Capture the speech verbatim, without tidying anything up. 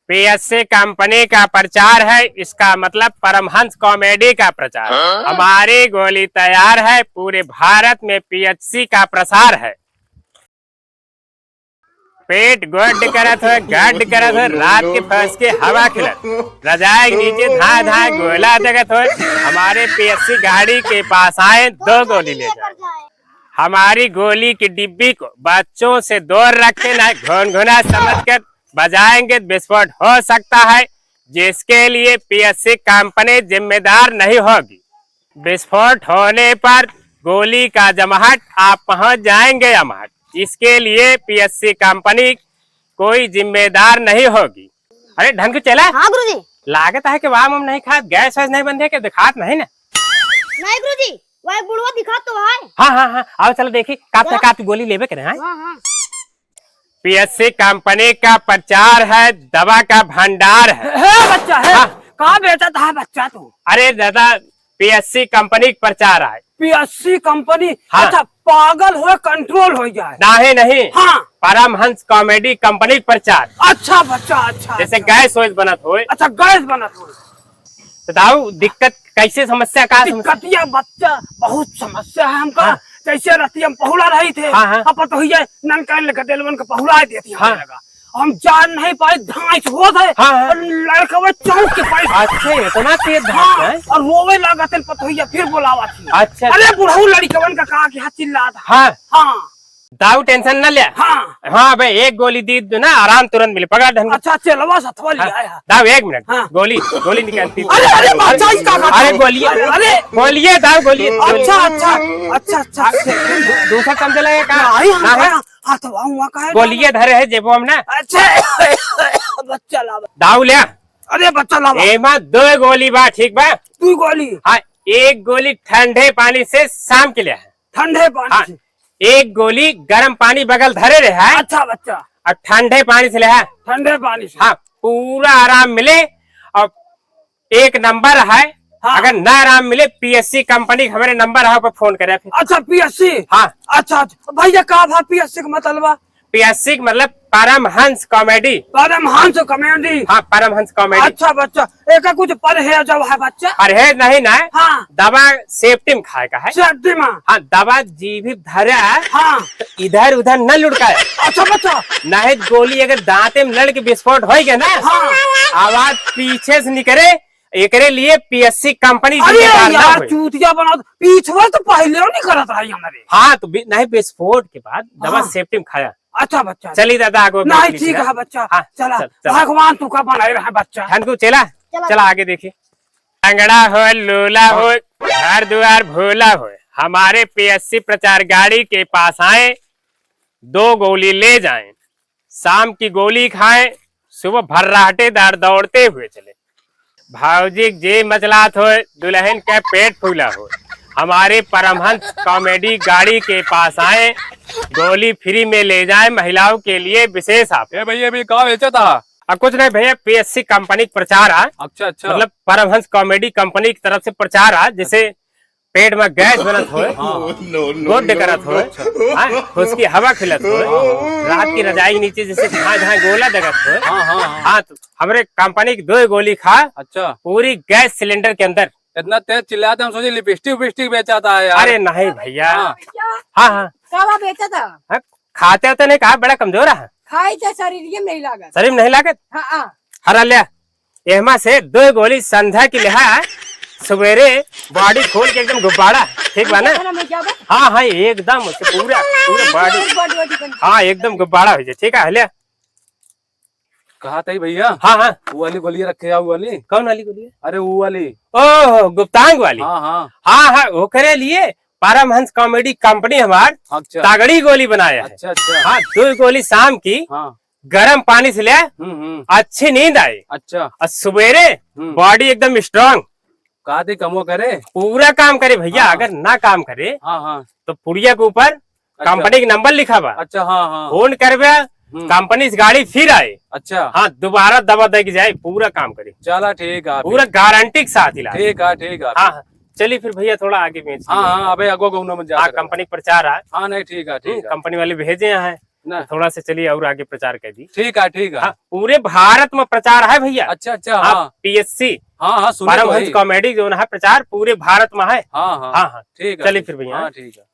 पीएससी कंपनी का प्रचार है, इसका मतलब परमहंस कॉमेडी का प्रचार। हाँ? हमारी गोली तैयार है, पूरे भारत में पीएससी का प्रसार है। पेट गड्ड करत होय, गड्ड करत होय, रात के फंस के हवा खेलत, रजाई के नीचे धाय धाय गोला दगत होय, हमारे पीएससी गाड़ी के पास आए, दो गोली ले जाए। हमारी गोली की डिब्बी को बच्चों से दूर रखें, नहीं घुनघुना समझकर बजाएंगे तो विस्फोट हो सकता है, जिसके लिए पीएससी कंपनी जिम्मेदार नहीं होगी। विस्फोट होने पर गोली का जमाहट आप पहुंच जाएंगे अमहट, इसके लिए पीएससी कंपनी कोई जिम्मेदार नहीं होगी। अरे ढंग से चला। हाँ गुरुजी। लागत है कि वाम हम नहीं खात, गैस वैस नहीं बंधे के दिखात नहीं ना। नहीं गुरुजी, वो एक बुढ़वा दिखात तो है। हाँ हाँ हाँ, आओ चलो देखी, काप चलो। काप गोली लेबे करे हैं। हाँ हाँ। पीएससी कंपनी का प्रचार है, दवा का भंडार है। हे बच्चा, हे, हाँ। का बेचत है बच्चा तू? अरे दादा, पीएससी कंपनी का प्रचार है। पीएससी कंपनी? हाँ। अच्छा, पागल हो, कंट्रोल हो जाए। नाहीं, नहीं। हाँ। परमहंस कॉमेडी कंपनी का प्रचार। अच्छा बच्चा, अच्छा, जैसे अच्छा। गैस वैस बनत होए। अच्छा, गैस बनत होए। बताओ, दिक्कत कैसे, समस्या का समस्या? दिक्कतिया बच्चा, बहुत समस्या है हमका। हाँ। जैसे राती हम पहुड़ा रही थे, हाँ, हाँ। अब तो ये ननकान लेकर डेलवन के पहुड़ा देती है हाँ। लगा। हम जान नहीं पाए, धांस होत है, हाँ, हाँ। और लड़कवे चौंक के पाए। अच्छा, इतना तेज धांस हाँ, है? और रोवे लागत है, पतोहिया फिर बोलावा थी। अच्छा। अरे बुढ़ऊ लड़कवन का कहा कि हाँ चिल्ला था। हाँ। हाँ। दाऊ टेंशन न ले। हाँ। हाँ बे, एक गोली दी दो ना, आराम तुरंत मिले। पकड़ ढंग। अच्छा, चलवा सथवा ले हाँ, आया। दाऊ एक मिनट, हाँ। गोली, गोली निकालती। अरे, अरे, बच्चा, ई का करत अरे हो? गोली, अरे, अरे। गोलिए दाऊ, गोली, गोली। अच्छा, अच्छा, अच्छा, अच्छा, अच्छा। दूसरा कम चला का? नहीं, हम नहीं। कहा, हाँ, तो वहाँ, वहाँ का है? गोलिए धरे है जेबो में ना। अच्छा, बच्चा लावा। दाऊ ले। अरे, बच्चा लावा। एमा दो गोली बा, ठीक बा? दो गोली? हाँ, एक गोली ठंडे पानी से शाम के ले है। ठंडे पानी हाँ। से? एक गोली गरम पानी बगल धरे रहे है। अच्छा बच्चा। और ठंडे पानी से ले है। ठंडे पानी से। हाँ, पूरा आराम मिले। और एक नंबर है। हाँ। अगर ना आराम मिले, पीएससी कंपनी के हमारे नंबर है, पर फोन करे फिर। अच्छा, पीएससी? हाँ। अच्छा, अच्छा। भैया, का भा पीएससी का मतलब बा? पीएससी का मतलब परमहंस कॉमेडी। परमहंस कॉमेडी। हाँ, परमहंस कॉमेडी। अच्छा बच्चा, एका कुछ परहेज है बच्चा? परहेज नहीं ना। हाँ। दवा सेफ्टी में खाए का है। सेफ्टी में? हाँ, दवा जी भी धरा है, हाँ। तो इधर उधर न लुढ़काए। अच्छा बच्चा। नहीं गोली अगर दांते में लड़ के विस्फोट होई गया ना, हाँ। आवाज पीछे से निकले, एकरे लिए पीएससी कंपनी अरे जिम्मेदार ना यार, होई। चूतिया बना दो। पीछवा तो पहले नहीं करत रही हमारे। हाँ, तो बि-, नहीं, विस्फोट के बाद दवा हाँ। सेफ्टी में खाया। अच्छा बच्चा। चली दादा, आगे नहीं, ठीक है बच्चा। हाँ, चला, चल, चल। भगवान तू का बनाए रहे बच्चा। हमको चला, चला। चला आगे देखी। लंगड़ा हो, लूला हो, हाँ। घर दुआर भोला हो, हमारे पीएससी प्रचार गाड़ी के पास आए, दो गोली ले जाएं, शाम की गोली खाएं, सुबह भर्राटेदार दौड़ते हुए चले। भौजी के जी मचलात होए, दुल्हन के पेट फूला होए, हमारे परमहंस कॉमेडी गाड़ी के पास आए, गोली फ्री में ले जाए, महिलाओं के लिए विशेष ऑफर। ए भैया, अभी का बेचा था? अब कुछ नहीं भैया, पीएससी कंपनी का प्रचार है। अच्छा, अच्छा। मतलब परमहंस कॉमेडी कंपनी की तरफ से प्रचार है, जैसे पेट में गैस बनत होए, हाँ। गुड्ड करत होए, अच्छा। हाँ, फुसकी हवा खिलत होए, हाँ, हाँ। रात की रजाई के नीचे जैसे धाए धाए गोला दगत होए, हाँ, हाँ, हाँ। हाँ, तो हमरे कंपनी की दो गोली खा, अच्छा। पूरी गैस सिलेंडर के अंदर। इतना तेज चिल्लाते हम सोचे लिपस्टिक विपस्टिक बेचा था यार। अरे नहीं भैया। हाँ। हाँ, हाँ। कावा बेचा था? हाँ, खाते तो नहीं कहा, बड़ा कमजोर है। खाई तो शरीर में नहीं लागत। शरीर में नहीं लागत? हाँ, हाँ। हरा ले। एहमा से दो गोली संध्या की लेहा, सवेरे बॉडी खोल के एकदम गुब्बारा, ठीक बा ना? खाना में क्या बा? हाँ, हाँ, एकदम से पूरा, पूरा बॉडी। बॉडी, बॉडी बन हाँ, एकदम गुब्बारा हो जाए, ठीक है, ले। कहा था भैया? हाँ, हाँ। वो वाली गोलियां रखे आओ, वो वाली। कौन वाली गोलियां? अरे, वो वाली। ओह, गुप्तांग वाली। हाँ, हाँ। हाँ, हाँ, ओकरे लिए परमहंस कॉमेडी कंपनी हमार अच्छा। तगड़ी गोली बनाया है। अच्छा, अच्छा। हाँ, दो गोली शाम की हाँ। गरम पानी से ले, हम्म, हम्म। अच्छी नींद आए। अच्छा। और सवेरे हम्म। बॉडी एकदम स्ट्रांग। का दे कमवा करे? पूरा काम करे भैया, हाँ। अगर ना काम करे हाँ, हाँ। तो पुड़िया के ऊपर अच्छा। कंपनी के नंबर लिखा बा। अच्छा, हाँ, हाँ। फोन करबे, हम्म। कंपनी से गाड़ी फिर आए। अच्छा। हाँ, दोबारा दवा दे के जाए, पूरा काम करे। चला ठीक है, पूरा फिर। गारंटी के साथ इलाज। ठीक है, ठीक है, हाँ, फिर। हाँ। चलिए फिर भैया थोड़ा आगे बेच हाँ, हाँ, अबे आगो गौना में जा हाँ, सकता। कंपनी के प्रचार है। हाँ, नहीं, ठीक है, ठीक हम्म, है। कंपनी वाले भेजे हैं। ना। थोड़ा से चलिए और आगे प्रचार कर दी। ठीक है, ठीक है। हाँ, पूरे भारत में प्रचार है भैया। अच्छा, अच्छा, हाँ, हाँ। पीएससी, हाँ, हाँ, सुने तो परमहंस है। कॉमेडी जोन है, प्रचार पूरे भारत में है। हाँ, हाँ। हाँ, हाँ। ठीक है, चलिए ठीक। फिर भैया। हाँ, ठीक है।